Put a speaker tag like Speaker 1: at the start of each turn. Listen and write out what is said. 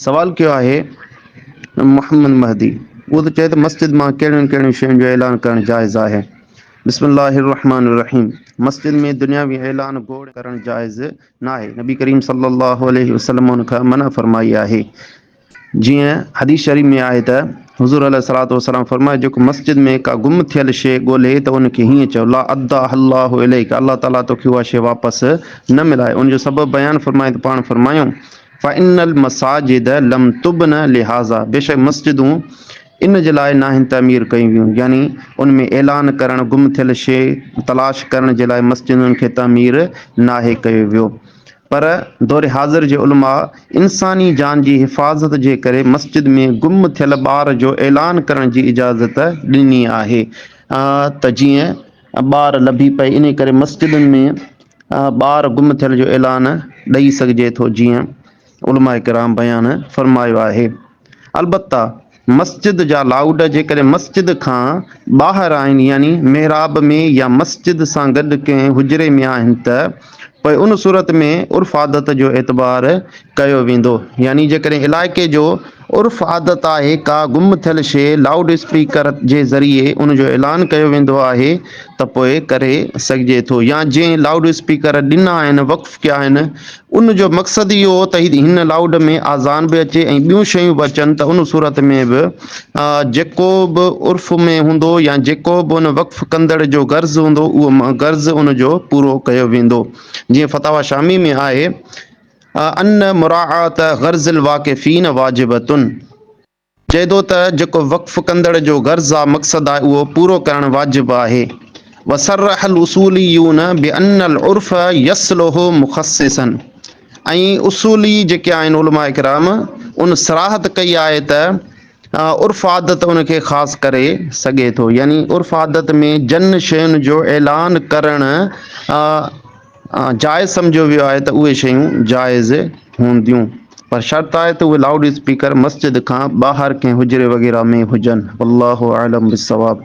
Speaker 1: سوال ڪيو آهي محمد مهدي اهو ٿو چئي ته مسجد مان ڪهڙين ڪهڙين شين جو اعلان ڪرڻ جائز آهي؟ بسم الله الرحمٰن الرحيم مسجد ۾ دنياوي اعلان گوڙ ڪرڻ جائز ناهي نبي ڪريم صلي الله عليه وسلم ان کان منع فرمائي آهي جيئن حديث شريف ۾ آهي ته حضور عليه الصلوة والسلام فرمايو جيڪو مسجد ۾ ڪا گم ٿيل شيء ڳولهي ته ان کي هيئن چئو لا اداها الله اليڪ الله تعالي توکي اها شيء واپس نه ملائي ان جو سبب بيان فرمائي ته پاڻ فرمايو فان المساجد لم تبن لهذا بيشڪ مسجدون ان جي لاء ناهن تعمير ڪيون ويون يعني ان ۾ اعلان ڪرڻ گم ٿيل شيء تلاش ڪرڻ جي لاء مسجدن کي تعمير ناهي ڪيو ويو پر دور حاضر جي علماء انساني جان جي حفاظت جي ڪري مسجد ۾ گم ٿيل ٻار جو اعلان ڪرڻ جي اجازت ڏني آهي ته جيئن ٻار لڀي پئي انهي ڪري مسجدن ۾ ٻار گم ٿيل جو اعلان ڏئي سگهجي ٿو جيئن علماء ڪرام بيان فرمايو آهي. البته مسجد جا لائوڊ جيڪڏهن مسجد کان ٻاهر آهن يعني محراب ۾ يا مسجد سان گڏ ڪنهن حجري ۾ آهن ته پوء ان صورت ۾ عرف عادت جو اعتبار ڪيو ويندو يعني جيڪڏهن علائقي جو عرف عادت آهي ڪا گم ٿيل شيء لائوڊ اسپيڪر جي ذريعي ان جو اعلان ڪيو ويندو آهي ته پوء ڪري سگهجي ٿو يا جنهن لائوڊ اسپيڪر ڏنا آهن وقف ڪيا آهن ان جو مقصد اهو هو ته هن لائوڊ ۾ آذان به اچي ۽ ٻيون شيون به اچن ته ان صورت ۾ به جيڪو به عرف ۾ هوندو يا جيڪو به ان وقف ڪندڙ جو غرض هوندو اهو غرض ان جو پورو ڪيو ويندو جيئن فتاويٰ شامي ۾ آهي ان مراعات غرض الواقفين واجبة چئي ٿو ته جيڪو وقف ڪندڙ جو غرض آ مقصد آهي اهو پورو ڪرڻ واجب آهي. وصرح الاصوليون بان العرف يصلح مخصصا ۽ اصولي جيڪي آهن علماء ڪرام ان صراحت ڪئي آهي ته عرف عادت ان کي خاص ڪري سگهي ٿو يعني عرف عادت ۾ جن شين جو اعلان ڪرڻ جائز سمجهيو ويو آهي ته اهي شيون جائز هونديون پر شرط آهي ته اهي لائوڊ اسپيڪر مسجد کان ٻاهر ڪنهن حجري وغيره ۾ هجن والله اعلم بالصواب.